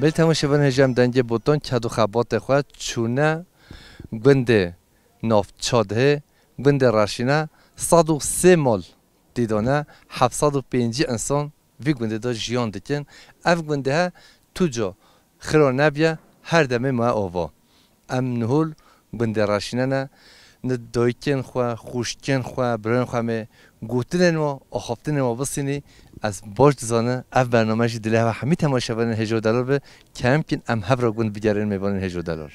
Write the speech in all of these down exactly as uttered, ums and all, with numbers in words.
Belê temaşevanên hêja, em dengê botan ked û xebatê xwe çûne gundê Navçadihê, gundê Reşîne, sed û sê mal dîdane, heft sed û pêncî insan vî gundê de jiyan dikin. Ev gundê he tu ca xira nebiye, her demê maye ava. Em nihol gundê Reşîne ne, ni dayikên xwe, xwişkên xwe, birayên xwe em ê gotinên we, axaftinên we bisînî. Ez baş dizanim, ev bername jî dilê hev e hemî temaşevanên hêja û delal be. Kerem kin em hev re gund bigerin mêvanên hêja û delal.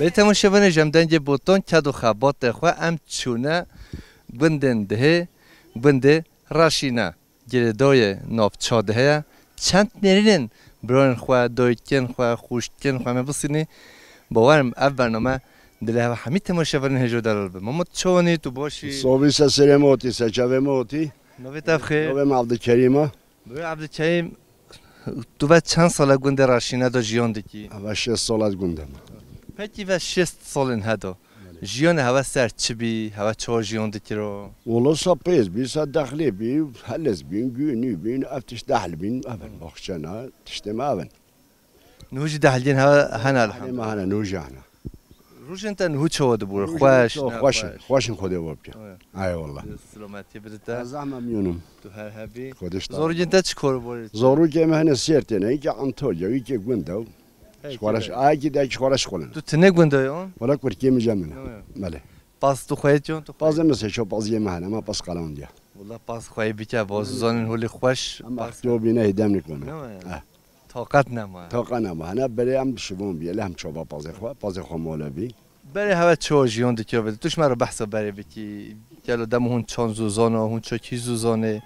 Belê temaşevanê, ji em dengê botan ked û xebatê xwe em çûne gundên dihê, gundê Reşîne. Girêdayê Navçadihê ye. Çend nêrînên birayên xwe, dayikên xwe, xwişkên xwe me bisînî. Bawer im ev bername dilê hev hemî temaşevanên hêja û delal be. Mamo, tu çawanî, tu baş î? Sabî, se serê me hatî, se çavê me hatî. Navê te bi xêr? Navê me Evdilkerîm e. Birê Evdilkerîm, tu ve çend sal e gundê Reşîne de jiyan dikî? Eve şêst sal ez gundê me. Pekî ve şêst salên heda. Belê. Jiyanê hewe ser çi bî? Hewe çawa jiyan dikiro? Wala sa pêz bî, sa dexlê bî, heliz bîn, gûnî bîn, ev tişt dehl bîn, ev in, baxçe ne, tiştê me ev in. Niho jî dehliyên hewe hene, elhamdulillah. Dehliyê me hene, niho jî hene. Rojên te niho çawa dibû? Rojên Xweş, te ne xweş in, xweş? Xweş in, Xwedê we bike. Oya. Eyvallah. Silametiyê bide te. Ez zehme miyonum. Tu her hebî. Xwedê ji te. Zarokên te çi kar û barê dikin? Zarokê me hene sêr têne, yekê Antalya, yekê gund e. Hey, Ji xwe re kî şi-, be? Ay, kî de, kî xwe re şixulin. Tu tine gunda yon? Wala kurkê min cem min e. Yo, yo. Belê. Pas tu xweyê çon tu xweyê? Pas em se ço pas yê me hene, ma pas qalan diye. Wala pas xweyê bike, bo zuzanên holê xweş. Em pas extiyo bîne hêdem nikome. Yo, yo. Eh. Taqet nema. Taqet nema. Hene berê em şivon bî, ele hem çova pazê xwe, pazê xwe mole bî. Berê hewe ço jiyon dikir bide. Tu ji me re behsa berê bikî. Gelo dem hûn çand zuzana, hûn ço kî zuzanê,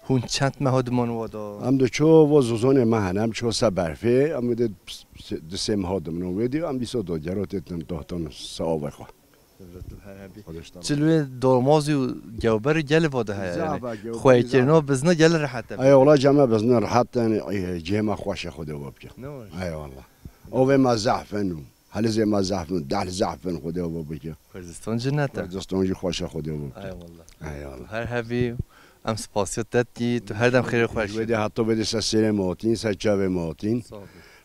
hûn çend meha diman wada? Em de ço vo zuzanê me hene, em ço se berfê, em de s-, s-, du sê meha dimno wê dî, em dîso do gero tê tim dohtan se avê xwe. Devlet tu her hebî. Xwedê ji te razî. Çilwê dormazî û gewberî gelê vada heye, Zava yani. Gewberî Xweyê kirino zava. Bizne gelê rehet e. Ay ola ceme bizne rehet, yani, e, cê me xweş e, Xwedê we bike. Ne var? Ay wallah. Ovê me zehf in û. Helizê me zehf in, dehl zehf in, Xwedê we bike. Kurdistan cennet e. Kurdistan jî xweş e, Xwedê we bike. Ay wallah. Ay wallah. Her hebî, em spasiya te dikî, tu her dem xêrê xweş. Wê de heta wê de ser serê me hatîn, ser çavê me hatîn. Sağ ol.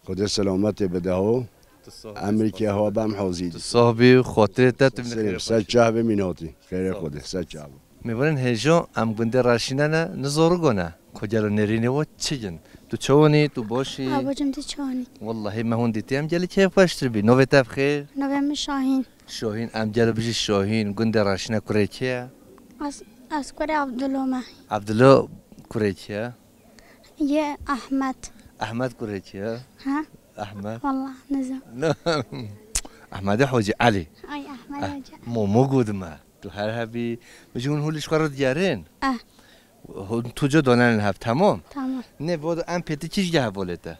Xwedê selametê bide ho. Tu sağ ol. Emrî ke ho bem hozî. Tu sağ bî, xatirê te tu min xêrê xweş. Ser çavê min hatî. Xêrê Xwedê, ser çavê. Mêvanên hêja, em gundê Reşîne ne, ne Zorugo ne. Ku gelo nêrînê we çi gin? Tu çawanî, tu baş î? Abacım, tu çawanî? Wallahî me hûn dîtî, em gelî kêfxweştir bî. Navê te bi xêr? Navê min Şahîn. Şahîn, em gelo bijî Şahîn, gundê Reşîne kurê kê ye? Ez, ez kurê Abdullo me. Abdullo kurê kê ye? Yê Ahmet. Ahmet kurê kê ye? Ha? Ahmet. Wallah, nizam. Ahmedê Hocî Elî. Ay, Ahmet Hoca. Momo godime. Tu her hebî, ji hûn holî ji xwe re digerin? Eh. Hûn tu ca donerin hev, temam? Tamam. Ne, bo em pêtî kî ji hev volê te?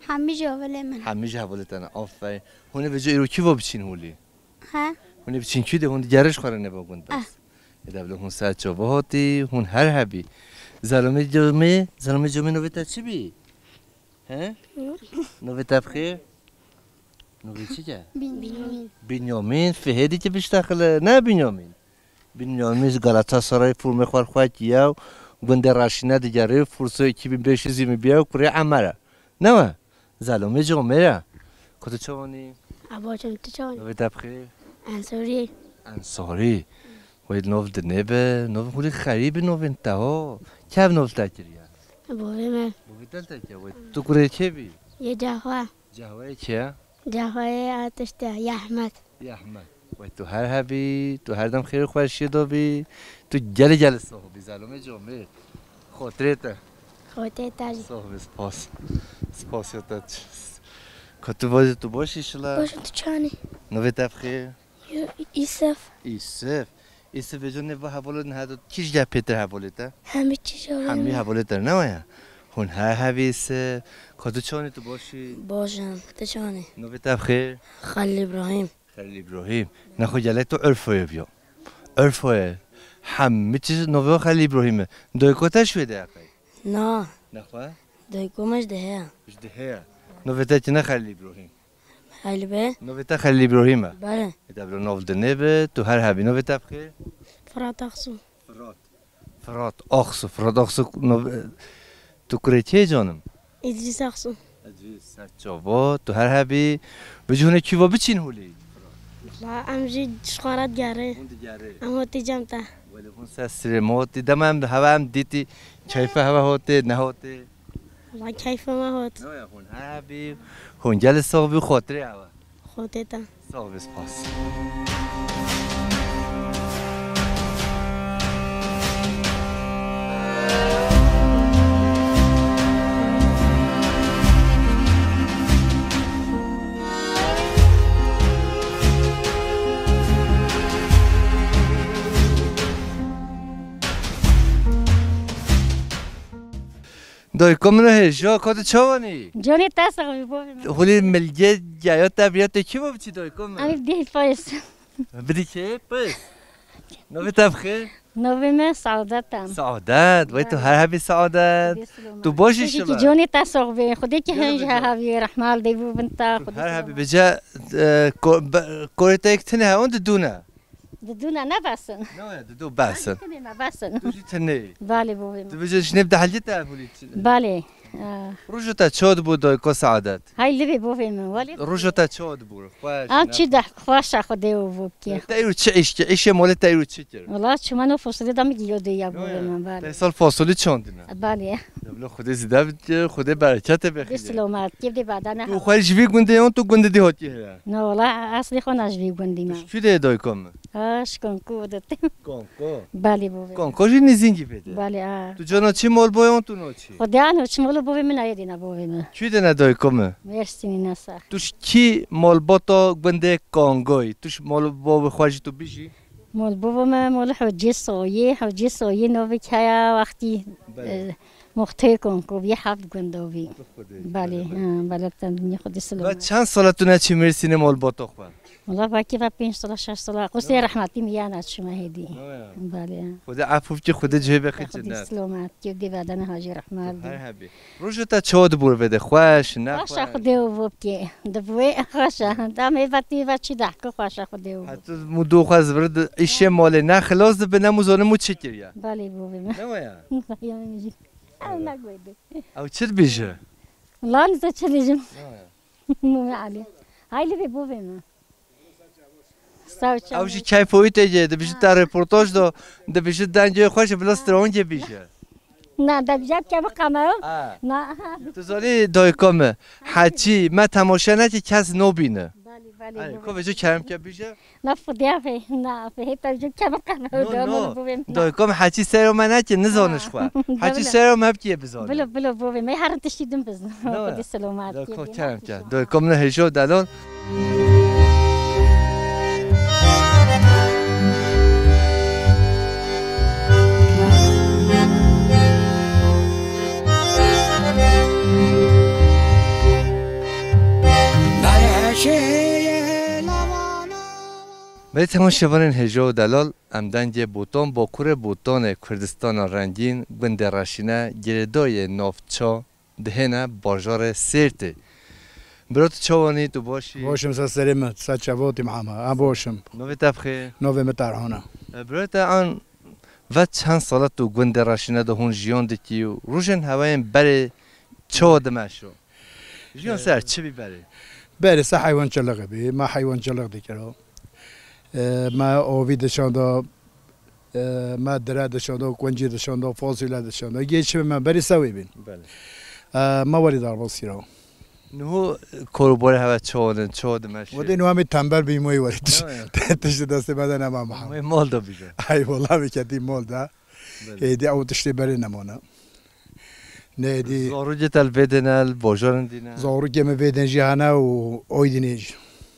Hemî ji hev volê min. Hemî ji hev volê te ne, aferin. Hûn ê vêca îro kî vo biçîn holî? He? Hûn ê biçîn kî de hûn digerin ji xwe re ne bo gund bes? Eh. Ê de bila hûn ser çava hatî, hûn her hebî. Zelomê comê, zelomê comê navê te çi bî? He? Hı? Navê te bi xêr? Navê çi ye? Bînyamîn. Bînyamîn, fihêdî ki biştexile. Ne Bînyamîn? Bînyamîn ji Galatasaray formê xwe xwe kiye û gundê Reşîne digerê, forsoyê iki bin beş yüz yirmi bir ye û kurê Emer e. Ne we? Zelomê comê ye. Ku tu çawanî? Abo çim, tu çawanî? Navê te bi xêr? Ensarî. Ensarî. Wê nov dinê be, nov hûrî xerî bi novên te ho. Kev nov te kiriye? Bovê me. Bovê te te ke, wê tu kurê kê bî? Yê cahwe. Cahweyê kê ye? Cahweyê a tiştê, ya Ehmed. Ya Ehmed. Wê tu her hebî, tu her dem xêr û xweşiyê de bî. Tu gelê gelê soh bî, zelomê comê. Xotirê te. Otê te jî. Sax bî, spas. Spas ya te. Ka tu vajî, tu baş î şila? Baş, tu çawa nî? Navê te bi xêr? Yo-, Îsef. Îsef. Îsef, vêca nêv va hevalên heta kî ji geh pêtir hevalê te? Hemî çi ji Hemî hevalê te ne waya? Hûn her hebî Îsef. Ka tu çawa nî, tu baş î? Baş im, tu çawa nî? Navê te bi xêr? Xelîl Îbrahîm. Xelîl Îbrahîm. Nexwe gelek tu Urfayê biya. Urfayê. Hemî çi navê Xelîl Îbrahîm e. Dayika te ji wê de ye qey? Na. Nexwe? Dayika me ji Dihê ye. Ji Dihê ye. Navê te çi ne Xelîl Îbrahîm? Xelîl be? Navê te Xelîl Îbrahîm e? Belê. Ê te bila nav dinê be, tu her hebî. Navê te bi xêr? Firat Aksu. Firat. Firat Aksu, Firat Aksu, nav-, tu kurê kê canim? Îdrîs Aksu. Îdrîs, ser çava, tu her hebî. Bi cihûnê kî va biçîn holê? La em jî ji xwe re digerê. Hûn digerê. Em hotî cem te. Welê hûn ser sirê me hotî. Dema em heve em dîtî, keyfe heve hotê, nehotê. La keyfe me hot. Yo, ya, hûn her hebî. Hûn gelê sax bî, xotirê heve. Xwedê te. Sax bî, spas. Dayika min hêja, ka tu çawa nî? Canê te sax bî, bavê min. Holê milgê geya te viriya te kî va biçî dayika min? Em ê bidî pis. Bidî kê pis? Navê te bi xêr? Navê min Sadet e. Sadet, wey tu her hebî Sadet. Xwedê silamet. Tu baş î şila? Canê te sax bê. Xwedê ki hên ji hev havî rehmal de bû bin te. Tu her hebî bice, e, ko-, be-, korê te yek tine hewan didûne. Didû ne, ne besin. Ne waya, didû besin. Tenê me besin. Tu jî tenê. Balê bavê min. Tu bêje ji nêv de helî te evulî çi? Balê. Ah. Roja te çawa dibû dayika Saadet? Hay li vê bavê min, welê. Roja te çawa dibû? Xweş. Ev çi de xweş e Xwedê û bû bikê. Te îro çi îş ke? Îşê molê te îro çi kir? Wala çimeno fasulye de min giyo de ya bavê min, balê. Te sal fasulye çandine? Balê. Deblo Xwedê zîde bike, Xwedê bereketê bexîne. Bi silomat, kê de badane. Tu xwe ji vî gundê yan tu gundê dî hatî heye? Na wala, eslê xwe na ji vî gundî me. Tu ji kû de ye dayika min? Ha, ji Konko de te. Konko? Balê bavê. Konko jî nêzîngî vê de? Balê, ha. Tu cana çi malboyan tu naçî? Xwedê ano çi malo bavê min ayê dîna bavê min. Kû de ne dayika min? Mersînî ne sax. Tu ji kî malbata gundê Kongoyî? Tu ji malbavê xwe jî tu bijî? Malbava me mala Hocê Soyê, Hocê Soyê navê kaya wextî, Belê. e, muxtê Konko bî, heft gunda bî. Xwedê, Belê, belê, belê. Ha, belê, te dinya Xwedê silamet. Ve çend sala tu neçî Mêrsînê malbata xwe? Wala belkî ve pênc sala, şeş sala. Qusê rehmetî min ya neçûme hêdî. Belê. Xwedê efû bikî, Xwedê cihê bexî cennet. Xwedê silamet, kê dê bedene hacî rehmet. Her hebî. Roja te çawa dibû vê de? Xweş, ne xweş? Xweş e, Xwedê û bû bikê. Dibû xweş e. Dem hê ve tê ve çi dehke xweş e, Xwedê û bû. Hetu mû du xwe zivir di îşê malê ne xilas dibe, ne mû zanim û çi kiriye. Belê bû vê me. Ne waya? Ew ne goy de. Ew çi dibêje? Lan ze çi dibêjim? Ne waya? Mû me alî. Hay li vê bû vê me. Ew jî keyfa wî tê cê, dibêjit te reportaj da, dibêjit dengê xweş e, bila strongê bêje. Na, dibêje kevin qemeyo. Ha. Na. Tu zanî dayika min, heçî me temaşe neke kes nabîne. Belê, belê, Ay, belê. Ko vêca kerem ke bêje? Na, fidya fe, na, fe, hê te bêje kevin qemeyo, No, da no. Bû vê me. Dayika min heçî sero me neke, nizaniş xwe. Ha. Heçî Belê. Sero me bikê bizane. Bilo, bilo, bû vê me, herin tiştî din bizin. No. Xwedê silomat. Dayika kerem ke. Dayika min hêja delal. Belê temaşevanên hêja û delal, em dengê Botan, Bakurê Botanê, Kurdistana rengîn, gundê Reşîne, girêdayê navça dihêne bajarê Sêrtê. Bira tu çawa nî, tu baş î? Baş im, ser serê min, ser çavotî Mihama. Em baş im. Navê te bi xêr? Navê min Terhan e. E, bira te an ve çend sala tu gundê Reşîne de hûn jiyan dikî û rojên hewayên berê çawa dimeşo? Jiyan ser çi bî berê? Berê ser heywancılığı bî, me heywancılık dikiro. E, me ovî dişanda, E, me dire dişanda, kuncî dişanda, fasulye dişanda. Geçimê me berî sewê bîn. Belê. E, me werî derbas kira. Niho karobarê heve çawa din, çawa dimeşe? Wedê niha em ê tembel bîn, moyê werî diş-, Ya, ya. Tiştê destê me de nema Mihemed. Moyê mal de bîne. Ey wela, me ketî mal de. Belê. Êdî ew tiştê berê nemane. Neydi? Zarokê te li vê dêne, li bajarin dîne? Zarokê min vê dên jî hene û Aydinê jî.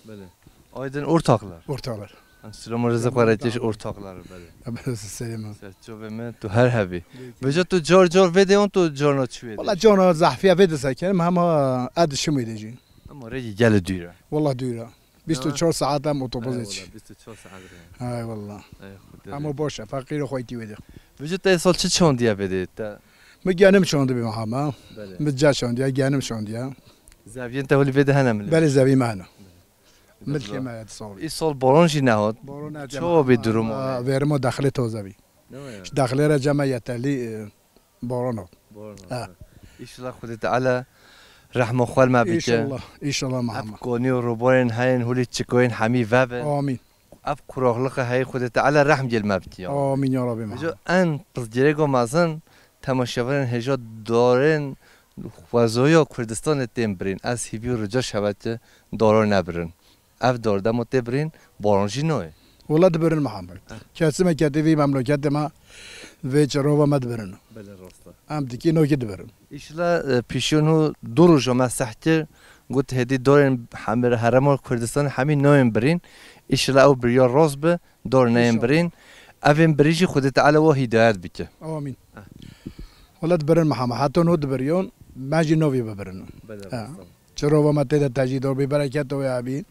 Belê. Aydin ortaklar. Ortaklar. Em silam û rêzê xwe re têş ortaklar, belê. Em serê min. Serçovê min, tu her hebî. Vêca tu car car vê dê an tu carna çi wê dê? Wala carna zehfiya vê dê sekirim, hema ez dişim wê dê jî. Ama rêkî gelê dûr e. Wala dûr e. Bîst û çar saet em otobusê çi. Bîst û çar saet re. Hay wala. Ama baş e, feqîr û xweytî wê dê. Vêca te sal çi çandiye vê dê te? Min genim çandibî hema. Belê. Min ca çandiye, genim çandiye. Zeviyên te holî vê dê hene milê? Belê, zevî me hene. Milkê me ye di sal. Îsal baran jî nehat. Baran nehat. Çawa bî durum? Verima dexilê taze bî. Ne ya? Ji dexilê re cema yeterlî, e, baran hat. Baran hat. Ha. Înşallah Xwedê Teala rehma xwe li me bike. Înşallah, înşallah Mehema. Ev konî û robarên heyên holî çikoyên hemî vebin. Amîn. Ev quraxliqê heyî Xwedê Teala rehm gel me bike ya. Amîn ya Rabbi Mehema. Vêca en pirsgirêka mezin temaşevanên hêja darên xwezoya Kurdistanê tên birîn. Ez hîvî û rica şevete dara nebirin. Ev dar dema tê birîn, baran jî nayê. Wela dibirin Mihemed. Heh. Kesime ketî vî memleketê me, vê çirova me dibirin. Belê, rast e. Em dikî nokî dibirin. Îşla, e, pîşiyon hû du roja me seh kir, got hêdî darên hemê herêma Kurdistanê hemî nayên birîn. Îşla ew biryar rast bi, dar neyên birîn. Evên birî jî Xwedê Teala we hîdayet bike. Amîn. Heh. Wela dibirin Mihemed, heta no dibiriyon, me jî novî bibirin. Belê, rast e. Çirova me tê de tecî dor bî, bereket wê hebî.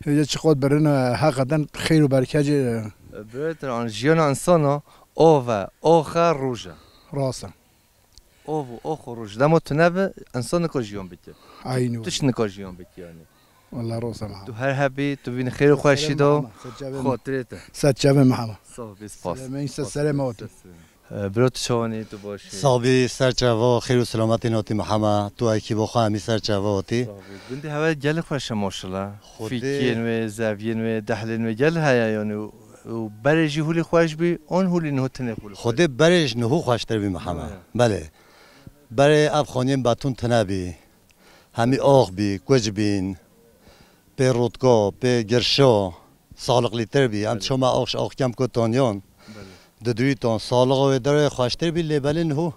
Hêje çi qot birin, e, heqeten xêr û berkecê, e. Birêtir an jiyana insana ov e, ox e, roj e. Rast e. Ov û ox û roj. Dema tune bi, insan nikar jiyan bike. Eynî wê. Tişt nikar jiyan bike yani. Wela rast e Mihemed. Tu her hebî, tu bînî xêr û xweşî de. Xatirê te. Ser çavê Mihemed. Sağ ol, biz pas. Serê me, ser serê me otir. Ee, bro, tu çawanî, tu baş î? Sabî, ser çava, xêr û selametî notî Mihema, tu ekîbo xwe hemî ser çava otî. Sabî. Gundê hewe gelê xweş e maşallah. Xwedê. Fîkiyên wê, zeviyên wê, dehlên wê gel heye yani û, û berê jî hûlî xweş bî, on hûlî niho tenê hûlî xweş. Xwedê berê ji niho xweştir bî Mihema. Belê. Belê, ev xaniyên betûn tine bî. Hemî ax bî, kuc bîn. Pê rotka, pê girşa, saliqlîtir bî. Em çoma ax ji axkem ku taniyan. Belê. Didrîtan, saliqa wê derê xweştir bî, lê belê niho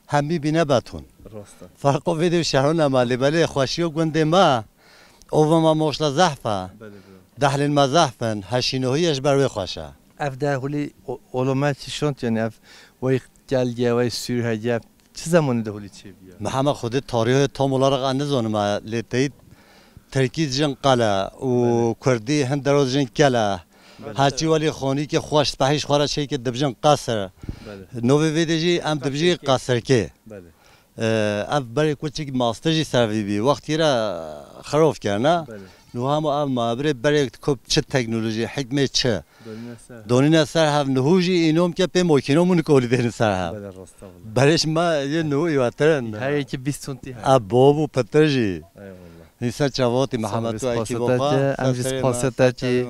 hemî bîne betûn. Rast e. Ferqa vê dê û şehran nema, lê belê xweşiya gundê me, ova me moşla zehf e. Belê, belê. Dehlên me zehf in, heşînohiye ji ber wê xweş e. Ev de hulî o-, olome çi şont yani ev wey gelge, wey sürhege, Çi zemanî de holî çêbûye? Mihemed, xwedê tarîhê tam olarak ez nizanim, lê teyî tirkî dijin qele û kurdî hin deroz dijin kele. Belê. Heçî welî xanîkê xweş spehî ji xwe re çêkê dibijin qesir. Belê. Novê vê dê jî em dibijî qesirkê. Belê. Ee, ev berê kuçik master jî ser vî bî. Wextî re xerof kerine. Belê. Niha hema ev mabirê berê ku çi teknolojî, hikmê çi? Donîne ser. Donîne ser hev niho jî înom ke pê mokîno min kolî dêrin ser hev. Belê, rasta wala. Berê ji me yê niho îwatir in. Her yekî bîst tontî her. Ev bov û pitir jî. Eyvallah. Hîn ser çavatî Mihemed, tu ekîbo xwe. Em jî spasê te kî.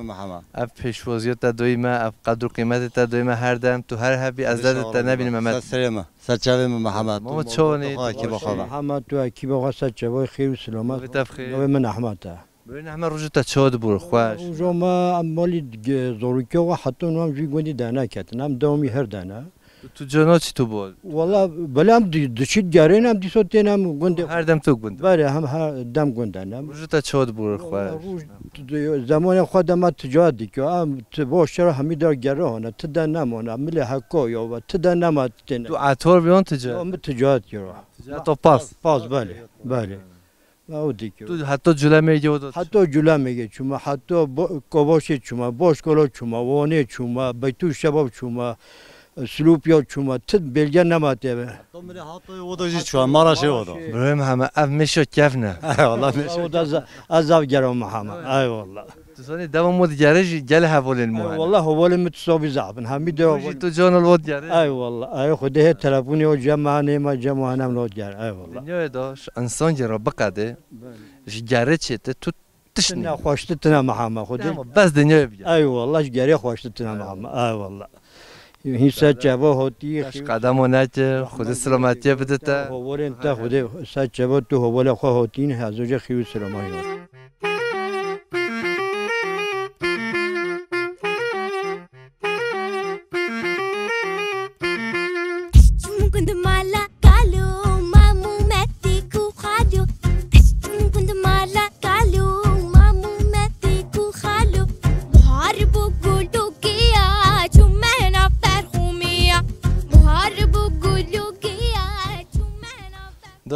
Ev pêşwaziya te doyî me, ev qedr û qîmetê te doyî me her dem. Tu her hebî ez derdê te nebînim Mehmet. Ser serê me. Ser çavê me Mihemed. Mama çawanî, tu ekîbo xwe. Mihemed, tu ekîbo xwe ser çavayê xêr û silamet. Navê te bi xêr. Navê min Ehmed e. Birêne heme roja te çawa dibû xweş? Roja me em malî ge-, zarokê xwe heta niha em jî gundî derneketin. Em dewamî her dene. Tu, tu cana çi tu bû? Wala belê em di-, diçît gerên em dîsa tên em gundê. Her dem tu gund. Belê em her dem gund dene. Roja te çawa dibû xweş? Wala roj di-, zemanê xwe de me ticaret dikir. Em ti baş çira hemî der gere hane. Ti de nemane. Milê heko ya ve. Ti de nema tên. Tu etor biyon ticaret? Ya min ticaret kir. Ticaret o pas? Pas, belê. Belê. Ew dikir. Tu heta Culemêrgê û da? Heta Culemêrgê çûme, heta Bo-, Kobaşê çûme, Başkola çûme, Wanê çûme, Beytûl Şebab çûme, Silopya çûme, ti belge nema tê ve. Heta milê heta oda jî çûme, Maraşê oda. Birême heme ev mêşa kevn e. Wala mêşa. Oda za-, ez zav geram heme. Ay wala. Tu zanî dema mod gere jî gel hevalên mo hene. Wala hevalên min tu sabî zaf in. Hemî de. Tu jî tu can ol mod gere. Ay wala. Ay Xwedê hê telefonê o cem hane ma cem hane mod gere. Ay wala. Dinyayê de ji insan gera biqede. Ji gerê çêtir tu tişt nî. Tina xweştir tina Mihemed Xwedê. Dema bes dinyayê bigere. Ay wala ji gerê xweştir tina Mihemed. Ay wala. Hîn ser çava hotî. Qedemo neke, Xwedê silametiyê bide te. Hovolên te Xwedê ser çava tu hovole xwe hotîn, hezûce xîr û silamayî. Çûm gund mala kalo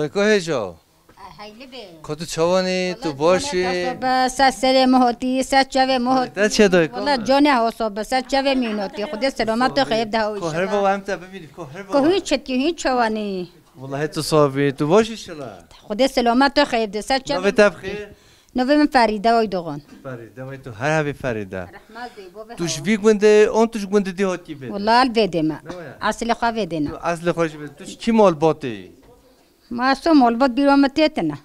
Doyko hêja. Heyli be. Ko tu çawanî, tu baş î? Sobe, ser serê min hotî, ser çavê min hotî. Te çê doyko? Wala canê ho sobe, ser çavê min hotî. Xwedê selamet to xeyb de hawî. Ko her bo em te bibînî, ko her bo. Ko hûn çetî, hûn çawanî. Wallahî tu sabî, tu baş î şila. Xwedê selamet to xeyb de, ser çavê. Navê te bixê? Navê min Ferîde Oydogan. Ferîde, wey tu her hebî Ferîde. Rehmal de, bo ve. Tu ji vî gundê, on tu ji gundê dî hotî vê. Wala li vê dê me. Ne waya? Eslê xwe vê dê ne. Tu eslê xwe ji vê. Tu ji kî malbatê yî? Ma so malbat bîra me têtine.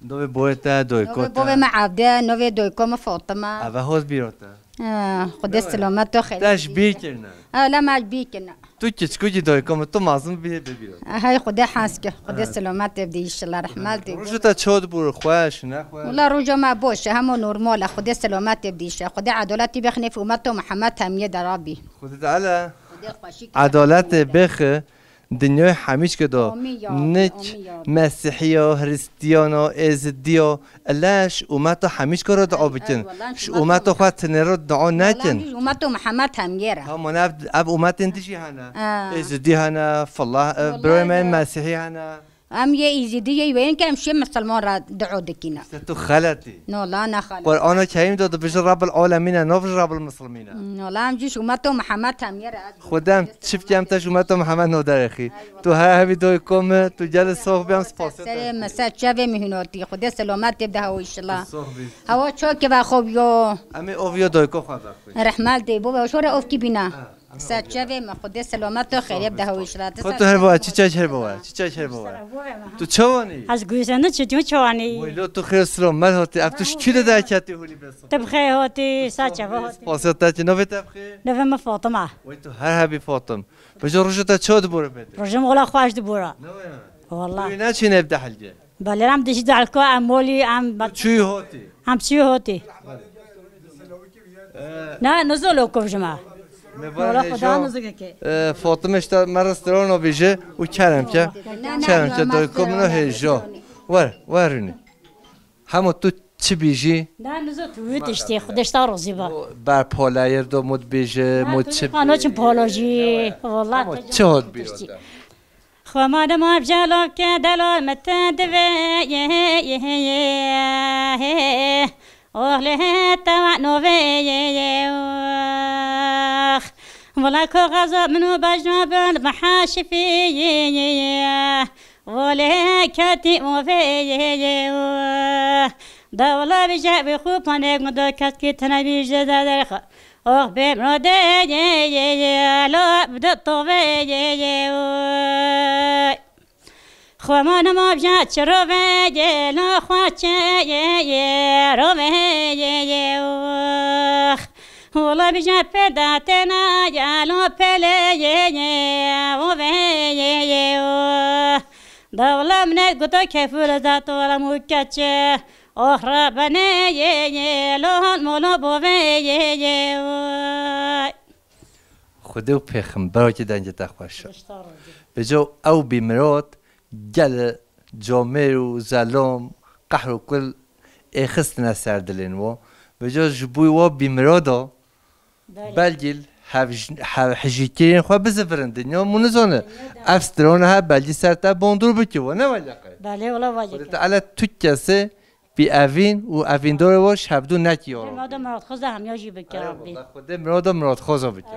Navê boyê te, doyko te. Navê bovê me Evde, navê doyko me Fatima. Eve hot bîra te. Ha, Xwedê selamet to xeyr. Te ji bîr kirine. Ha, la me ji bîr kirine. Tu kiçkûkî doyko me, tu mezin bî bibîra. Ha, hay Xwedê hez ke. Xwedê selamet te bidî inşallah, rehmal te. Roja te çawa dibû, xweş, nexweş? Wala roja me boş e, hema normal e. Xwedê selamet te bidî inşallah. Xwedê edaletî bixine fi ummeto Muhammed hemiye de Rabî. Xwedê Teala edaletê bixi. Dinyayê hemîçke de. Amîn ya Rabbi, nik, amîn ya Rabbi. Mesîhiya, Hrîstiyana, Êzidiya, leş, umeta hemîçke re dua bikin. Ey, ey, wala, ji umeta xwe tinê re dua nekin. Wala, ji umeta Muhammed hemgê re. Ha, mane ev, ev umetên dijî hene. Ha. Êzidî hene, filah, e, wala, birayê me ya. Mesîhî hene. Em yê Êzidî yê wêrin ke em şê misilman re dua dikîne. Îşte tu xeletî. No, la ne xelet. Qur'ana Kerîm de dibêje Rabbil Alemîn e, nabêje Rabbil Muslimîn e. No, la em jî ji umeta Muhammed hemgê re. Xwedê em çi bike em te ji umeta Muhammed no derêxî. Tu her hebî doyko me, tu gelê sox bî, em spasê te. Serê me, ser çavê me hûn hotî. Xwedê selamet te bide hewa inşallah. Sox bî. Hewa çokê ve xwe biyo. Em ê oviyo doyko xwe vexwî. Rehmal de, bo ve şore ovkî bîna. Ha, em ê ser çavê me, Xwedê selamet te xêrê bide hewa inşallah. Xwe tu her bo, çi çek her bo, çi çek her bo. Tu çawanî? Ez güzel ne çetin çawanî. Weylo tu xêr selamet hotî. Ev tu ji kî de derketî hûlî bes? Te bixê hotî, ser çavê hotî. Spasê te çi, navê te bixê? Navê me Fatima. Wey tu her hebî Fatim. Bêje roja te çawa dibûre bêdê? Roja me wela xweş dibûre. Ne waya? Wela. Tu neçîne ev dehlgê? Belê em dijî dehlko em molî em. Tu çûyî hotî? Em çûyî hotî. Ee, ne, nizo lo kov ji me. Me wela Xweda nizo ke. Ee, Fatim işte me restorano bêje û kerem ke. Kerem ke doyko min o hêjo. Wer, wer rûnî. Hemo tu çi bîjî? Na, nizo tu wî tiştê, Xwedê ji te rozî ba. Ber polayir do mut bîjî, mut çi bî? Ano çim polojî, wala. Hemo çi hot bîro te? Xwe ma dema bjalo ke delo me te divê, ye, ye, ye, ye, ye. Oh le he te wa nove, ye, ye, oh. Wala ko gazo minu bajno ben mahaşifi, ye, ye, ye. Olê ketî ovê yê yê o. Dawla bije bi xu panek mi do kes ki tene bije de derxe. Oh bê mrode yê yê yê lo bide tove yê yê o. Xwe ma nema bije çirove yê lo xwe çe yê yê rove yê yê o. Ola bije peda tena ya lo pele yê yê ove yê yê o. Dawla mine guto kefil zat ola mu keçe. Oh Rabbene ye ye lo hal molo bove ye ye oy. Xwedê û pêxember ki dengê te xweş e. Beco ew bî mirot gel comêr û zelom qehr û kul êxistine ser dilên wo. Beco ji bo wa bî mirot o. Belê. Belgî hev-, hev-, hijîkirên xwe bizivirin. Dinya mû nizane. Ev strona he belgî ser te bondur bike we, ne wele qey? Belê, wala wayê. Xwedê Teala tu kesê bi evîn û evîndorê we ji hevdu nekî yo. Mirada miradxweza hemiya jî bike Rabbî. Xwedê mirada miradxweza bike.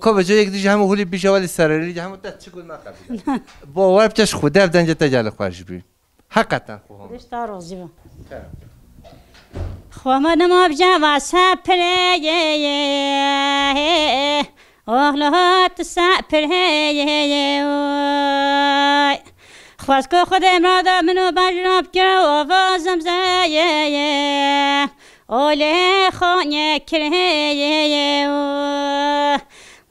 Ko beco yek dî ji hemû hûlî bîje welî sererî ji hemû te çi gul me qebîle. Bawer bike ji Xwedê ev dengê te gelê xwe jî bî. Heqeten xwe hon. Xwedê ji te razî be. Xwe me nema bije va se pire ye ye. Oh lo hat se pire ye ye oy. Xwez ku Xwedê mirada min û bajra bikira û ava zemze ye ye. Olê xo ne kire ye ye o.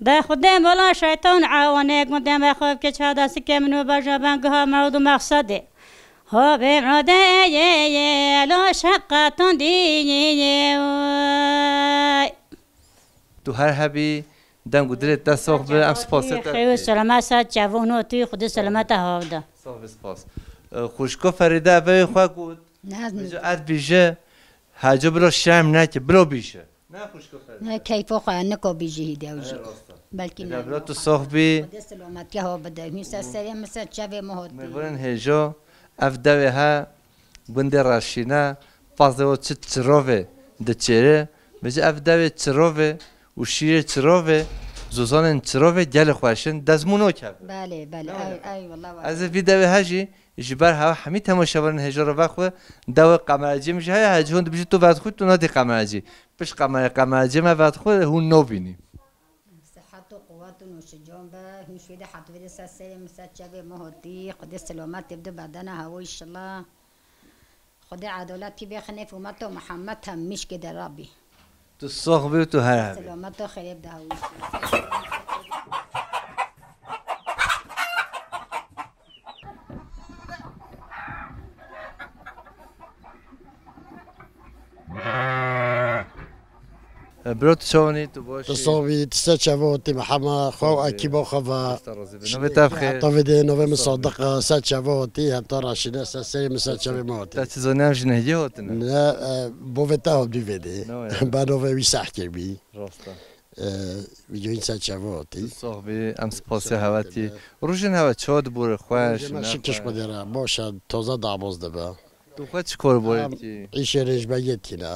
De Xwedê mola şeytan awane gundê me xwe bike çada sike min û baja ben guha mewd û mexsedê. Ho bê mrode ye ye lo şeqaton dî ye ye oy. Tu her hebî deng û dilê te sox be, em spasê te. Xew selamet ser çavûno tu, Xwedê selamet te hawda. Sox be, spas. E, xwişko Ferîde vê xwe got. Naz Bêje, ez bêje, hece bila şerm neke, bila bêje. Ne xwişko Ferîde. Ne keyfo xwe niko bêje hîde ew jî. Belkî ne. Bila tu sox bî. Xwedê selametiya ho bide. Hûn ser serê min ser çavê min hotî. Me birin hêjo. Ev dewê he, gundê Reşîne, pazê o çi çirovê diçêre, vêce ev dewê çirovê û şîrê çirovê, zozanên çirovê gelê xweş in, dezmûn o kevin. Belê, belê, Ne ey, were? Ey, wallah, Ez ê vî dewê he jî, ji ber hewa hemî temaşevanên hêja re vexwe, dewê Qemeraciyê min jî heye, hecî hûn dibêjin tu vedixwî, tu nadî Qemeraciyê. Pişt Qemere-, Qemeraciyê me vedixwe, hûn nabînî. Sihet û quwet û nûşican be, hûn şûdê hetivê de ser serê min ser çavê min hotî, Xwedê selametê bide bedena hewa înşallah. Xwedê edaletî bêxine fi umeta Muhammed hemîşkê de Rabbî. Tu sox bî û tu her hebî. Selamet û xêrê bide hewa înşallah. E, bro, tu çawanî, tu baş Tu î? Soxbî, tu ser çava hotî Mihema, xwe û Soxbî. Ekîba xwe ve. Navê te bixêr. Tavê de navê min Soxbî. Sadiq e, ser çava hotî, heta Reşîne ser serê min ser çavê min hotî. Te çi zanî, em ji nehiyê hatine? Ne, e, bovê te hotî vê de. Ne ya. Ben navê wî sehkê bî. Rast e. E, Vîdyoyîn ser çava hotî. Tu soxbî, em spasê hewe tî. Rojên hewe çawa dibûre xweş, Rojê me şikir xweş. Xwedê re, baş e, toza daboz dibe. Tu xwe çi kor borê Em, tî? Îşê rêjbegê tîne,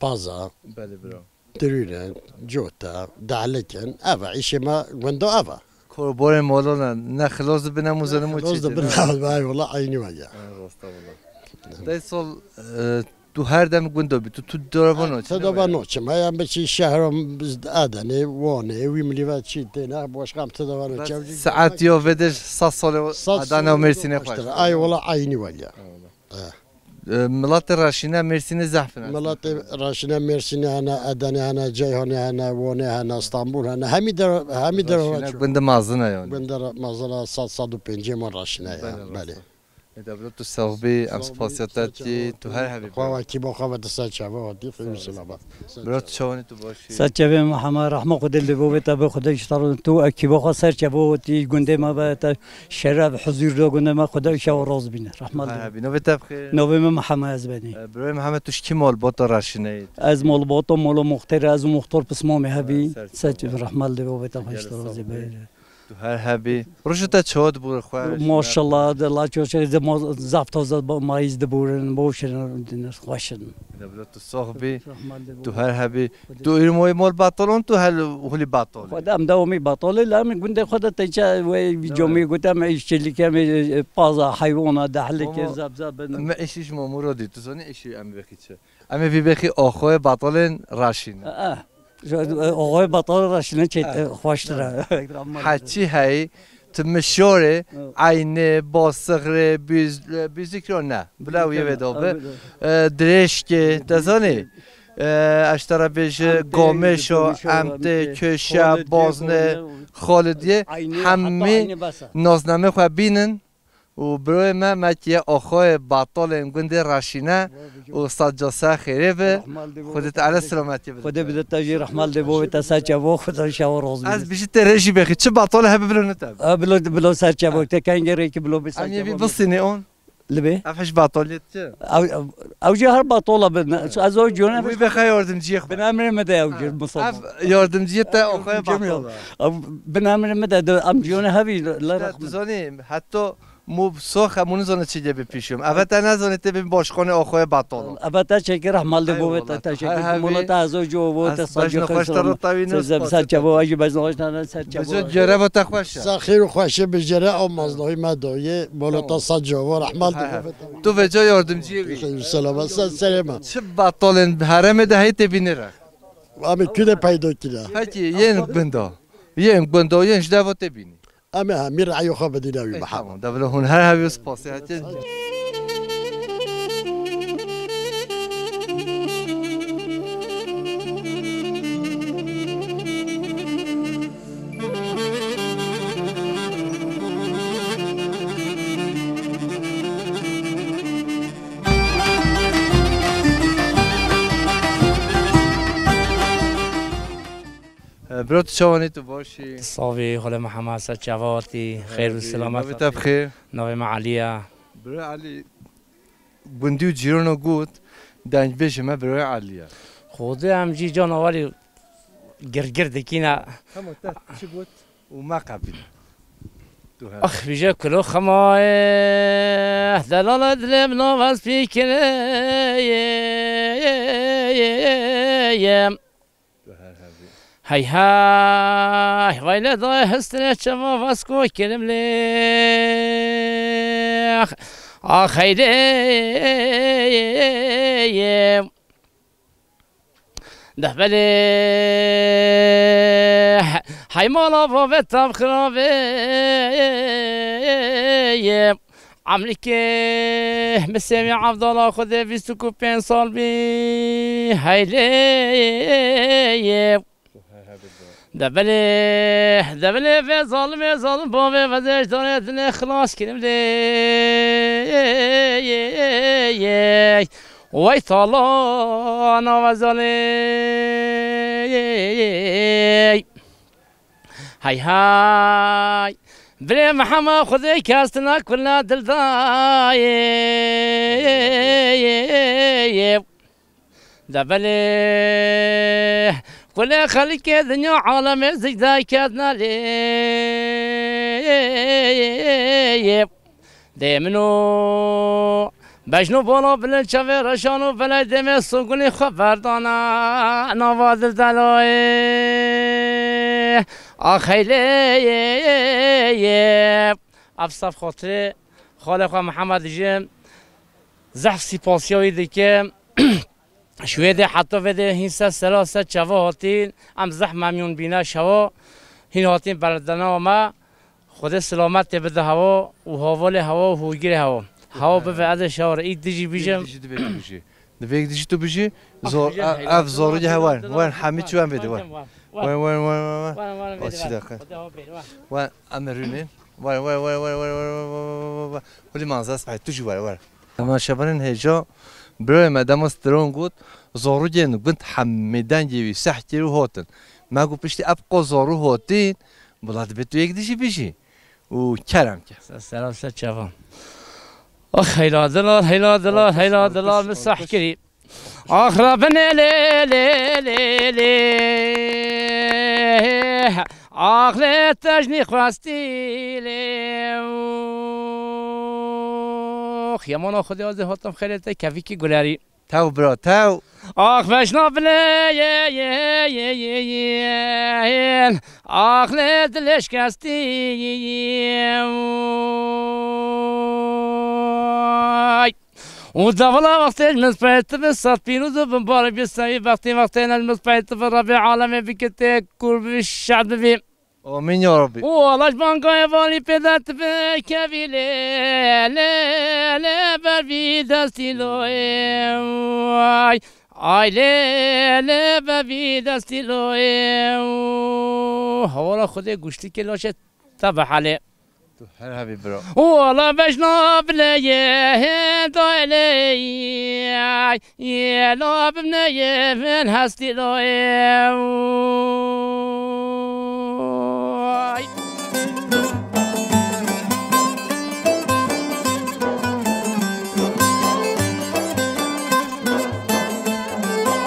paza, Belê bro. Dirûne, cota, dehlikin, ev e, îşê me gundo ev e. Korborên molo ne, ne xilos dibine mûzene mû Xilos çî dibine, tîne. Ay wala eynî wege. Ha, rasta wala. Dê sol, e, tu her dem gundo bî, tu, tu dora vano çi? Te dora vano çi? Me yan biçî şehro Adenê, Wanê, wî milî ve çî têne, boşka em te dora vano çi? Saet yo vediş, sas sole Adana û Mêrsînê xweş. Ay wala eynî wege. Eyvallah. Eh. E, milatê Raşîne Mêrsînê zehf in aslında. Milatê Raşîne Mêrsînê hene, Edenê hene, Ceyhanê hene, Wanê hene, Stenbul hene. Hemî der, hemî der Raşîne gundê mezin e yani. Gundê ra-, mezin e, sed, sed û pêncî man Raşîne ye. Belê, belê. Ê de bro, tu sağ bî, em spasiya te tî, tu her hebî. Xwe wekî bo xwe ve di ser çava hatî, xêr û selamet. Bro, tu çawanî, tu baş î? Ser çavê min hema rehma Xwedê li bo vê te be, Xwedê ji te re, tu ekîba xwe ser çava hatî, gundê me be te şeref, huzur da gundê me, Xwedê şev rast bîne. Rehma li. Her hebî. Navê te bixêr? Navê min Mihemed ez benî. E, Birayê Mihemed, tu ji kî malbata Raşîne yî? Ez malbata Mola Muxtarê, ez û Muxtar pismamê hebî. Ser çava. Rehma li bo vê te xweş razî be. Tu her hebî. Rojê te çawa dibû xweş? Maşallah, de la çoşe de ma-, zaf taze ba-, mayîz dibûrin, boşin, xweşin. De bila tu sox bî. Rahman de Tu her hebî. Tu îrmoyê mol batalon, tu hel hûlî batal. Xwedê em dewamî batalê, la min gundê xwe de teça wê camî gotem, îşçilikê me, e, paza, heywana, dehlikê, Ama zab zab bin. Me îşî ji mamûro dî, tu zanî îşî em vexî çi? Em ê vî bexî axoyê batalên Raşîne. Eh, eh. Axoyê batalên Raşîne çê, eh, xweştir e. Heçî heyî, tu mişorê, Hı. Eynê, Basixrê, Bîz-, Bîzikro ne. Bila wî vê dobe. E, Dirêşkê, te zanî? E, ez te re bêje, Emtê, Gomêşo, Gomêşo, Emtê, Emtê, Köşe, Xalidiyê, Bozne, Gomê, Xalidiyê, Eynê, heta hemî Eynê bes e. Naznamê xwe bînin. Û birayê me, me kiye axayê batalên gundê Raşîne û sed ca ser xêrê be. Xwedê Teala selametiyê bide. Xwedê bide te jî rehmal de bo te ser çavo, Xwedê şewa razî Ez bî jî te rê jî bexî. Çi batal hebe bilo ne te? E, bilo, bilo ser çavo. Te kengê rê ki bilo bi ser çavo. Em yê bî bisînê on. Li bê? Ev hiş bataliyet çi? Ew, ew jî her batala bin. Evet. Ez o cihone Wî be xwe yardimciyê xwe. Bin emrê me de ew jî musalman. Ev yardimciyê te axayê batala. Ew bin emrê me de, de em cihone hevî le İşte rehmet. Tu zanî, heta Mû sox hemû nizane çi dê bi pîşim. Eve te nezane tê bê başkanê axoyê batal. Eve te çekê rehmal de bove te, te çekê mola te ezo co vo te sac xweş te rotavî ne. Ser çavo ajî bezna xweş te ser çavo. Bejo göreva te xweş e. Sa xêr û xweşê bi jere ew maznahî me doyê, mola te sac co rehmal de bove te. Tu veca yardımcıyê bî. Xeyr selamet ser serê me. Çi batalên heremê de heytê bînê re. Abi tu de peyda kira. Peki yên gunda. Yên gunda yên ji deva tê bînî. Em ê hemî rayê xwe bidîne wî Ey, Mihemed. Tamam, devre hûn her hevî spasê hatiye. E, bro, tu çawanî, tu baş î? Savî, xwele Mihemed ser çava hatî, xêr û selamet. Navê te bi xêr? Navê me Elî ye. Bro Elî, gundî û cîrano got, dengbêjê me Bro Elî ye. Xwedê em jî cana welî girgir dikîne. Hema te çi got û me qebîne. Tu her Ax, bije kulo xemaye, delala dilê min avaz pîkireye. Tu her hebî. Hey hey, vay le dayê hestine çava vasko kirim lê. Ax, ax hey lê. Dehbelê, hey mala vave tam xirave. Amlîkê Misêvî Evdala Xwedê bîst û pênc sal bî, hey lê. Develê, develê vê zalimê zalim bavê vezêj danê dinê xilas kirim lê. Wey tala nava zalê. Hay hay. Birê Mihema Xwedê kestina kulna dildayê. Develê kulê xelikê dinya alemê zikday ketna lê. Dê min o bejno bala bilind çavê reşan û belay demê sogulê xwe verdana nava dildeloyê. Axeylê ev saf xatirê xalê xwe Mihemed dijim. Zehf sîpasiya wî dikim. Ji wê dê heta vê dê hîn se sela se çava hatîn, em zehf memnûn bîne şewa hîn hatîn berdena me. Xwedê silametê bide hewa û havalê hewa û hûgirê hewa. Hewa bibe ez ê şewa re î dijî bîjim. Dijî divê tu bijî. Divê dijî tu bijî. Zor, ev zorî hewa. Wen hemî çi wen vê de wen. Wen, wen, wen, wen, wen. Wen, wen, wen, vê de wen. Wen, em ê rûnên. Wen, wen, wen. Hulî manzara spehî, tu jî were, were. Temaşevanên hêja, birayê me dema stron got, zarokên gund hemê dengê wî seh kir û hatin. Me got piştî ev qo zarok hatin, bila dibê tu yek dijî bijî. Û kerem ke. Se-, selam ser çavan. Ax, heyla dilar, heyla dilar, heyla dilar, min seh kirî. Ax, rabine lê, lê, lê, lê. Ax, lê tejnî xwestî lê. Ox, yemana Xwedê azê hatim xêrê te kevikî gulerî. Tew bira, tew. Ax, veşna bile ye, ye, ye, ye, ye. Ax, lê dilê şikestî. Ay. Û devla wextê ji min speytibi, sed pîroz û binbar bi seyî vextê vextê ne ji min speytibi, Rebê alemê bike tê kûr bibî, şad bibî. Amîn ya Rabbî. Û Allah ji bangayê valî pê de tibi kevî lê, lê, lê ber vî destî loyê. Ay, ay, lê, lê ber vî destî loyê. Hewala Xwedê guştî kê laşê te bi halê. Tu her hebî bira. Wala bejna bile ye, he, dayle, ye, la bimne ye, ven hastî la ye. Ay.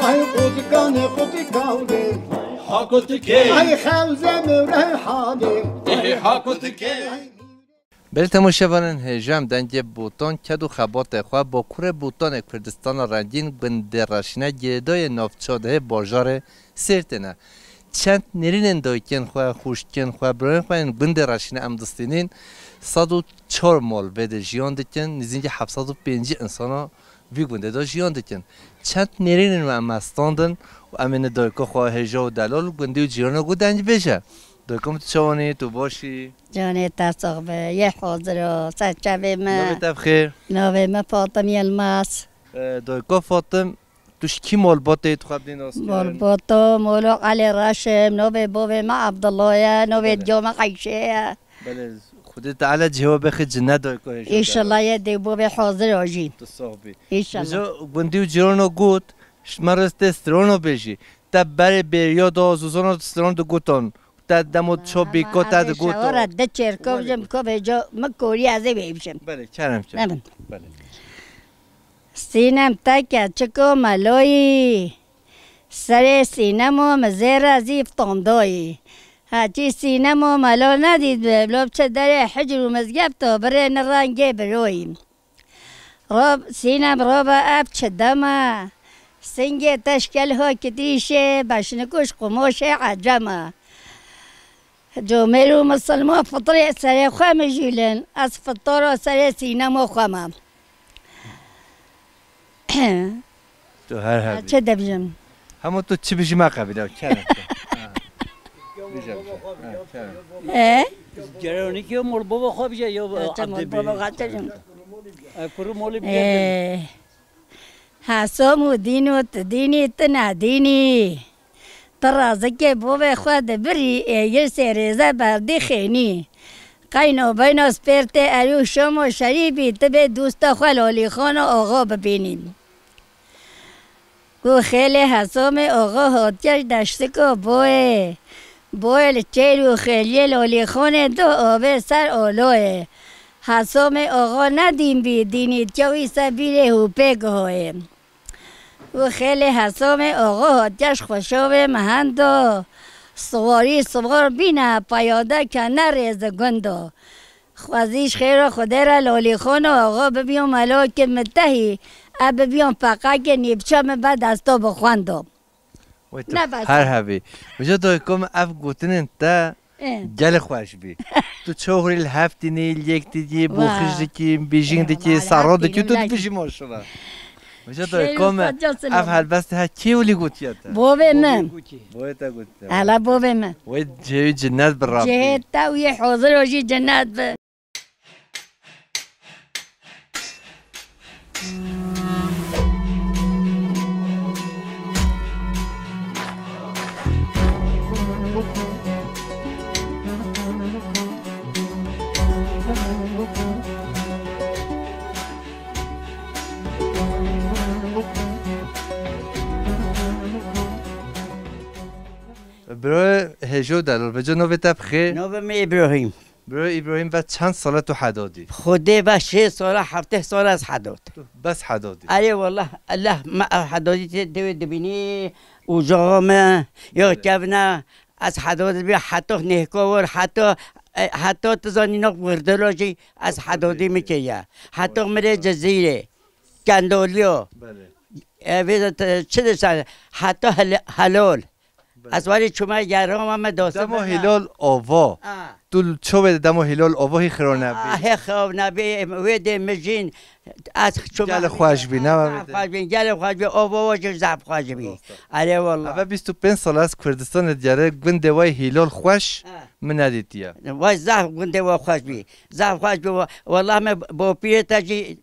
Ay, qutikane, qutikane. Ha qutikê. Ay, xewze mi reyhanê. Ê, ha qutikê. Belê temaşevanên hêja, em dengê Botan ked û xebatê xwe, Bakurê Botanê Kurdistana Rengîn, gundê Reşîne girêdayê navçadehê bajarê Sêrtê ne. Çend nêrînên dayikên xwe, xwişkên xwe, birayên xwe yên gundê Reşîne em distînîn. Sed û çar mal vê de jiyan dikin, nêzîkî heft sed û pêncî insana vî gundê de jiyan dikin. Çend nêrînên me em me standin û em ê ne dayika xwe hêja û delal û gundî û cîrana ku deng bêje. Dayika min, tu çawan î, tu baş î? Canê te sax be, yê hazir o, ser çavê me. Navê te bi xêr? Navê me Fatim Yilmaz. E, dayika Fatim, tu ji kî malbatê dixwe bidî naskirin? Malbata, mala Elî Reş im, navê bavê me Abdullah ye, navê Belê. diya me Eyşe ye. Belê, Xwedê Teala cihê we bixê cine dayika hêja. Înşallah ye dê bavê hazir o jî. Tu sax bî. Înşallah. Vêca gundî û cîrana got, ji me re tê strona bêjî. Te berê bêriya da zozana strona digotan. Te demo ço bîka te digotan. Şewara de çêrkov jim, kovê co min korî ez ê bêbijim. Belê, kerem ke. Belê. Sînem te ke çiko meloyî. Serê sînemo mi zêre zî ftondoyî. Hacî Sînemo melo nedît bi, lo biçe derê hicr û mizgefto, birê ni rengê biroyî. Rob, Sînem roba ev çi dema? Singê teşkel ho kitîşê, beşnikuş qumoşê ecema. Comêr û misilman fitrê serê xwe mijûlin, ez fitoro serê Sînemo xwe me. Tu her hebî. Çi dibijim? Hemû tu çi bijî me qebîle, kerem. Ha. Bije, bije. Ha, kerem. E? Gerenikê mol baba xwe bije ya. Çi mol baba xwe çi jim? E, kuru molî bije. E. Hesom û dîn û tu dînî, tu nedînî. Tu razikê bovê xwe dibirî, ê girsê rêze berdî xênî. Qeyno beyno spêr tê erû şomo şerîbî, tu bê dûsta xwe lolîxano oxo bibînî. Ku xêlê Hesomê oxo hotkeş deştiko boyê. Boyê li çêr û xêliyê lolîxonê do ovê ser oloyê. Hesomê oxo nedîn bî, dînî tiyowî se bîrê hûpê guhoyê. Û xêlê Hesomê oxo hotkeş xweşovê mehendo. Siwarî siwar bîne, peyade kene rêzi gundo. Xwezî ji xêra Xwedê re lolîxono oxo bibiyo melokê mitehî, e bibiyo peqakê nîvça min be desto bi xwendo. Wê tu Ne bes. her hebî. Vêca dayiko min ev gotinên te Ê. gelê xweş bî. Tu çoxrî li hev tînî, li yek tînî, Vay. boxiş dikî, bîjîng Ê, dikî, vay, li serro hev dikî, tînî, tu li hev dibijî maşallah. Vêca Şêr dayiko û min sacan ev helbestê he kê welî gotiye te? Bovê min. Boyê te gotiye. Ela bovê min. Wê cihê wî cinnet bi Rabbî. Cihê te û yê hozir o jî cinnet bi. Bro Hêjo Delal, vêca navê te bi xêr? Navê min Îbrahîm. Bro Îbrahîm, ve çend sala tu heda dî? Xwedê ve şêst sala, hefteh sala ez heda dî. Tu bes heda dî? Erê wallah, Allah me ev heda dî tê dewê dibînî, ocaxa me, ya Evet. kevne, ez heda dibî, heta nêhka war, heta, e, heta tu zanî nak wirdila jî ez heda dî min kiriye. Heta min rê Cizîrê, Kendaliya. Belê. E, vê de te, çi dişa, heta hel-, helal. Ez warî çûme gerama me dostum Demo bena. Hîlal ava. Ha. Tu li çavê de demo Hîlal ava hî xiro nebî. Ah, hê xew nebî, wê dê mijîn. Ez çûme Gelê xweş bî, ne Zaf wê dê. xweş bî, gelê xweş bî, ava wa jî zaf xweş bî. Rast e. Erê wallah. Eve bîst û pênc sal ez Kurdistanê digere, gundê we Hîlal xweş Ha. min nedîtiye. Vay zaf gundê wa xweş bî. Zaf xweş bî. Wa-, wallah me bopîrê te jî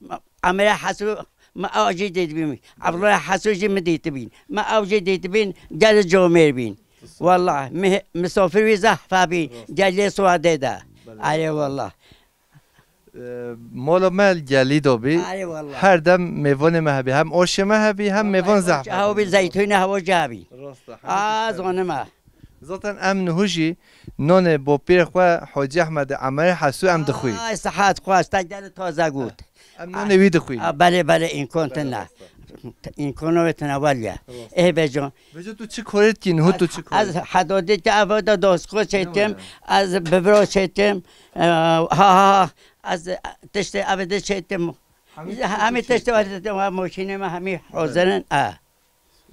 Emre Hesû, me a jî dê dibîn. Abdullah Hesû jî me dîtibîn. Me ew jî dîtibîn, gelê comêr bîn. Wallah, mi-, misafir wî zehf hebî, gelê Suadê de. Belê. Erê wallah. Ee, mala me gelî de bî. Erê wallah. Her dem mêvanê me hebî. Hem aşê me hebî, hem mêvan zehf hebî. Ew bî zeytûnê hewa jî hebî. Rast e, hemî A, tişt hebî. zonime. Zaten em niho jî nonê bopîrê xwe Hacî Ehmedê Emerê Hesû em dixwî. Ay, sihet xweş, te gelê taze got. Em nonê wî dixwîn. A, belê, belê, îmkan tune. Belê, rast e. Îmkano wê tune waliye. Rast e. Ê beco. Beco tu çi korê dikî, niho tu çi korê? Ez hedadî te ev de dosko çêtim, Ne waya? ez bibro çêtim. E, ha, ha, ha. Ez tiştê ev de çêtim. Hemî Hemî tiştê tiştê çêtim. Ev de moşînê me hemî Belê. hozirin. A.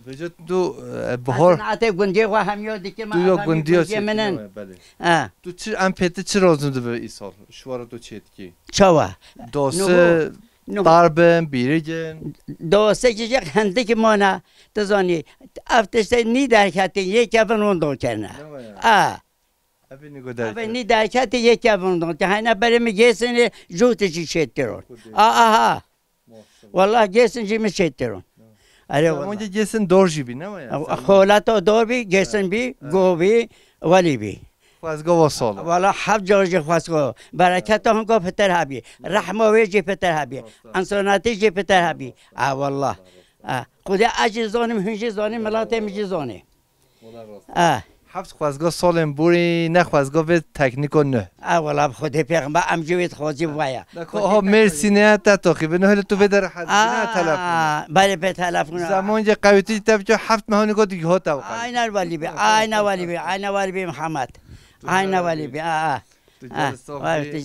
Vêca tu, e, bihar Hasan Atê gundiyê xwe hemiya dikê me, Tu ya hemî gundiya gundiyê çêkî, min in. Belê. Ha. Tu çi, em pê tu çi razû dibe îsal? Şuwara tu çêtkî? Çawa? Dose, Nuhu, Nuhu. tarbin, bîrigin. Dose jî jek hindikî mana, tu zanî. Ev tiştê nî derketin, yê kevin hon don kerine. Ne waya? Ha. Ev nî go Ev derket. nî derketin, yê kevin hon don. Te heyna berê min gêsinê, jû tişî çêtkiron. Xwedê. A, aha. Maşallah. Wallah gêsin jî min çêtiron. Erê Zaman wallah. ki gêsin dor jî bî, ne waya? Zaman. Holata dor bî, gêsin bî, Evet. go bî, welî bî. Xwezga wa sal. Wallah heft car jî xwezga. Bereketa hinga pitir hebî. Rehma wê jî pitir hebî. Rast e. Ensonatî jî pitir hebî. A wallah. A, Xwedê ez jî zanim, hûn jî zanî, miletê min jî zanî. Wala rast. Ah. Heft xwezga salên borî ne xwezga vê teknîko nuh. Ah, wala bi Xwedê pêxember em jî wê dixwazî vaya. Nako, aha, Mêrsînê ya te toxî bi nuh tu vê de rehet bî, ne telefon. Ah, belê bê telefon. Zaman ye qewitî te biço heft mehanî got hot ew qewitî. Aynen welî bî, aynen welî bî, aynen welî bî Mihemed. Aynen wali bi, a, a. Tu gelî sax bî.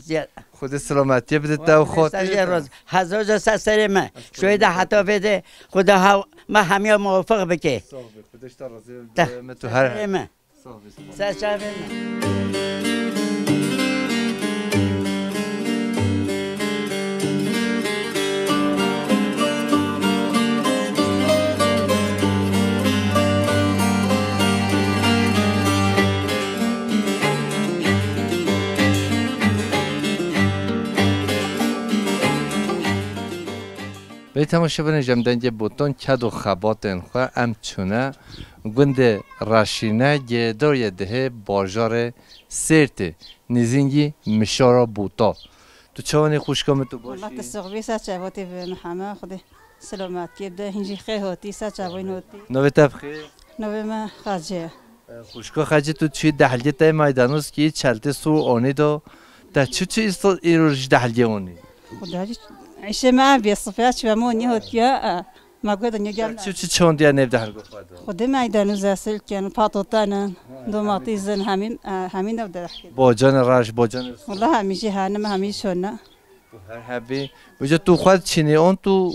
Xwedê selametiyê bide te û xatirê te. Hezar ca ser serê me. Şoyê de heta vê de Xweda ha-, me hemiya muwaffiq bike. Sax bî. Xwedê ji te razî be. Me tu her. Serê me. Sax bî. Ser çavê me. Bê temaşevanên ji em dengê botan ked û xebatên xwe em çûne gundê Reşîne, girêdayê dihê bajarê Sêrtê, nêzîngî Mişara Bota. Tu çawanî xwişka min, tu baş î? Wela tu sixbî, ser çavotê bi Mihemed, Xwedê selametiyê bide, hîn jî xêr hatî, ser çavên hatî. Navê te bi xêr? Navê me Xecê ye. Xwişka Xecê, tu çî dehlgê te meydanozkî, çeltê sû anî da. Te çi çi îsta îro ji dehlgê anî? Xuda jî, îşê me ev bê, sifya çi me monî hotiya, e, me got dinya gel. Te çi çi çandiya nêv dehlgê xwe da? Xwedê meydanoz e, silkin, patotan in, domatîs in, hemî, e, hemî nêv dehlgê. Bocanê reş, bocanê. Wela hemî jî hene, me hemî şona. Her hebî. Uca tu xwe çînî on tu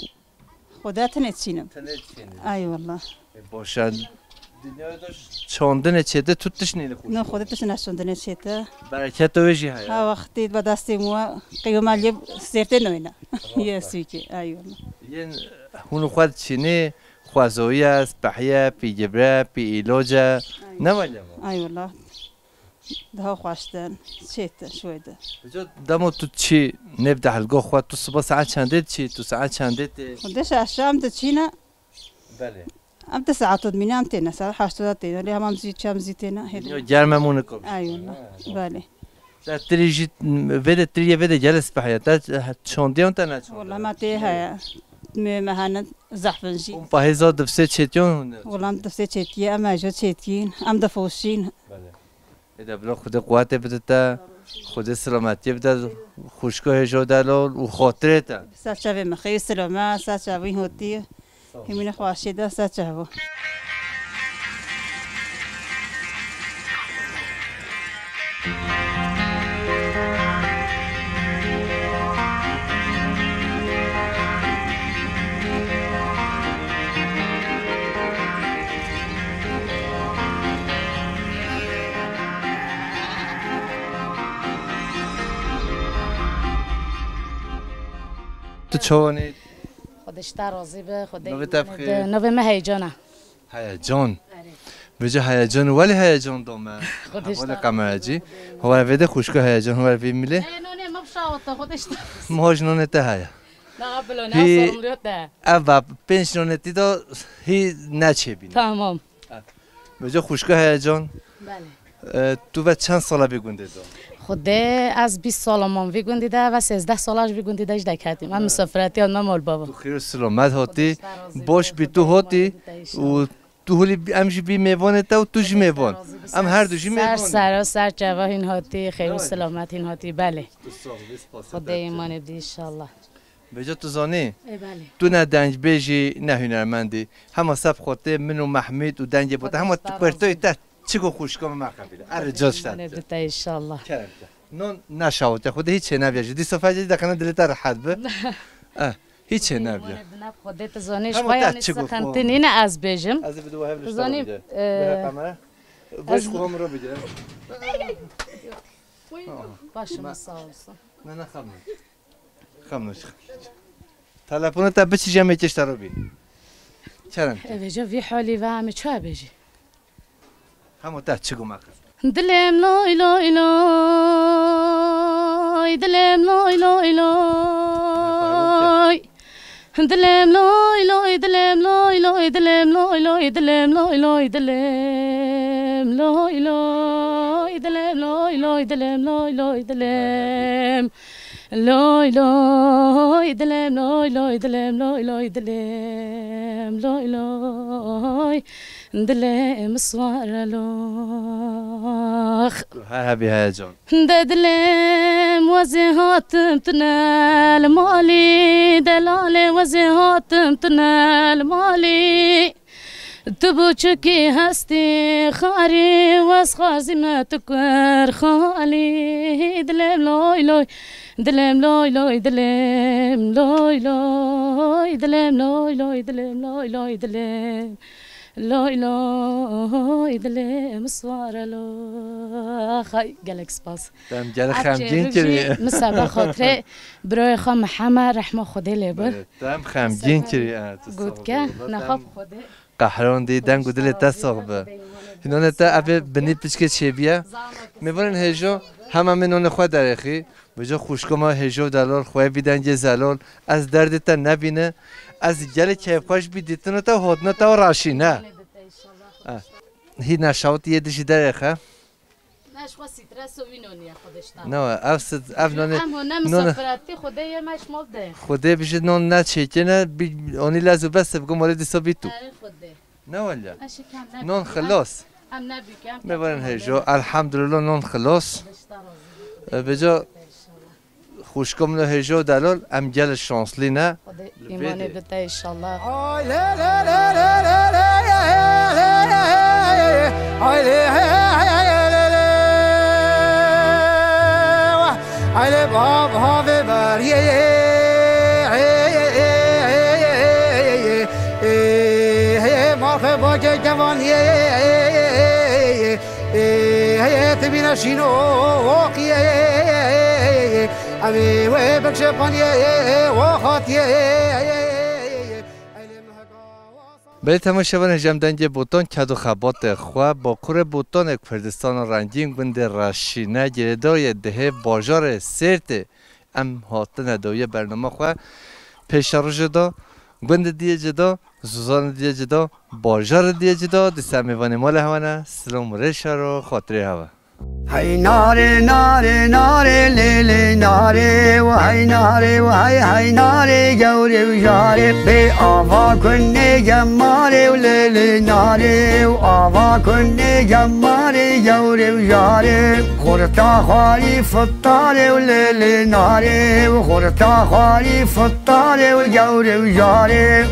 Xwedê tenê çînim. Tenê çînim. Ay wallah. E, boşa dinyaya da çandinê çête tu tişt nîne xwişk. No, xwedê tişt ne çandinê çête. Bereketa wê jî heye. Ha wextî be destê mû qiyoma lê sêrtê noyne. Ye sûkê. Ay wallah. Yên hûn xwe çînê xwezoyiye, spehiye, pîgibre, pî îloce. Ne wele. Ay wallah. Daha xweştin, çêtin şoyde. Eca dema tu çî nêv dehlga xwe, tu siba saet çendê diçî, tu saet çendê tê? Xwedê şeşa em diçîne. Belê. Em di saet û dimîne em têne, saet heşt da têne, lê hema em zî çem zî têne, hêdî. Ya germe mûne kom. Ay wallah. Belê. Te tirî jî, vê de tirî ye, vê de gele sipehiye. Te çondiyan te ne çondiyan? Wallah me tê heye. Me, me hene zehfin jî. Hûn pahêza divsê çêtiyan hûn? Wallah em divsê çêtiye, em ejo çêtiyîn, em difoşîn. Belê. Ê de bila Xwedê quwetê bide te, Xwedê silametiyê bide, xwişka hêja delal û xatirê te. Ser çavê me xêr, silame, ser çavî hotî. Himîne xweşî de, ser çavo. Tu çawanî? Xwedê ji te razî be, Xwedê Navê te bi xêr? Navê me Heyecan e. Heyecan. Erê. Vêca heyecan, welê heyecan dame. Xwedê ji te razî be. Hevalê kameracî. Hawar vê de xwişka Heyecan, hawar vê milê. Ê, nonê me bişawite, Xwedê ji te razî be. Moj nonê te heye. Na, bilo, ne, hî sorumluluk te. Ev ba, pênc nonê tî de hî neçêbîne. Tamam. Vêca xwişka Heyecan. Belê. E, tu ve çend sala vî gundê de? Xwedê ez bîst sala mam vî gundî de, ve sêzdeh sala ji vî gundî de jî derketîm. Em misafiretiyan me mal bava. Tu xêr û silamet hatî, baş bî tu hatî û tu holî em jî bî mêvanê te û tu jî mêvan. Em her du jî mêvan. Ser sero, ser çava hîn hatî, xêr û silamet hîn hatî, belê. Tu sax bî, spasê te. Xwedê îmanê bidî inşallah. Vêca tu zanî? Ê, belê. Tu ne dengbêjî, ne hunermendî. Hema seb xwetê min û Mehmîd û dengê bota. Hema tu pertoyê te çik û xwişka min me qebîle. Er rica ji te. Xwedê îmanê bide te inşallah. Kerem ke. Non neşawite. Xwedê hiç çê neviya jî. Dîsa fecê deqene dilê te rehet bi. Eh, hiç çê neviya. Xwedê tu zanî, hema te çik û xwe. Yanî sıkıntı nîne ez bêjim. Ez ê bi dua hev li te bigire. Bi kamera. Baş xwe min re bigire. Başımız sağ olsun. Ne, ne, xemne. Xemne. Telefona te biçî, jemê kêş te re bî. Kerem. Eve ca vî halî ve em çi bêjî? Hema te çi guma kir? Dilêm loy loy loy, dilêm loy loy loy. Dilêm loy loy, dilêm loy loy, dilêm loy loy, dilêm loy loy, dilêm loy loy, dilêm loy loy, dilêm loy loy, dilêm. Loy loy dilem, loy loy dilem, loy loy dilem, loy loy dilem sware lox. Her hebî heyecan. De dilem wezê hatim tune li malî, delalê wezê hatim tune li malî. Tu boçikî hestî xarî, wez xarzî me tu kur xalî. Dilêm loy loy, dilêm loy loy, dilêm loy loy, dilêm loy loy, dilêm loy loy, dilêm loy loy, dilêm sware lo. Xay, gelek spas. Dem gelek xemgîn kirî. Min seba xatirê birayê xwe Mihemed, rehma Xwedê lê bir. Dem xemgîn kirî. Gotke, nexab Xwedê. Qehron dî deng û dilê te sox bi. Hînonê te evê binî piçkê çêbiye. Mêvanên hêjo hema min nonê xwe derêxî. Vêca xwişko me hêjo delol xwe bî dengê zelol. Ez derdê te nebîne. Ez gelê keyfxweş bî dîtino te, hodno te û raşîne. Eh, hî neşawit yê dijî derêxe. Ne ji xwe stres û wî nonî ye xwe diştan. Ne, ev sit, ev nonê, em hûn ne nonê misafiratî Xwedê ye me ji mal de. Xwedê bijî non ne çêkine, bi, onî lez û bes e, bi malê dîsa bî tu. Erê Xwedê. Ne wele. Eşik em ne Non bî, xilos. Em ne bî, em Mêvanên hêjo, elhamdülillah non xilos. Xwedê ji te razî. E, vêca Xwişko min û hêjo delol, em gelek şanslî ne. Xwedê îmanê bide înşallah. Aile bab have bariye. Marxe bake kevaniye. Ê, heye tibîne şîno oqiye. Em ê wê bikşe paniye o xatiye. Belê temaşevanê, ji em dengê Botan ked û xebatê xwe, Bakurê Botanê Kurdistana rengîn gundê Reşîne girêdayê dihê bajarê Sêrtê. Em hatine dawiya bernama xwe pêşerojê da, gundê diyê cida, zozanê diyê cida, bajarê diyê cida, dîsa mêvanê mala hewa ne, silam û rêşa ro xatirê hewa. Hey nare, nare, nare, lê, lê, nare, û hey nare, û hey, hey nare, gewre û jare, bê ava kunê gemare, û lê, lê, nare, û ava kunê gemare, gewre û jare, xurta xwarî fıttare, û lê, lê, nare, û xurta xwarî fıttare, û gewre û jare.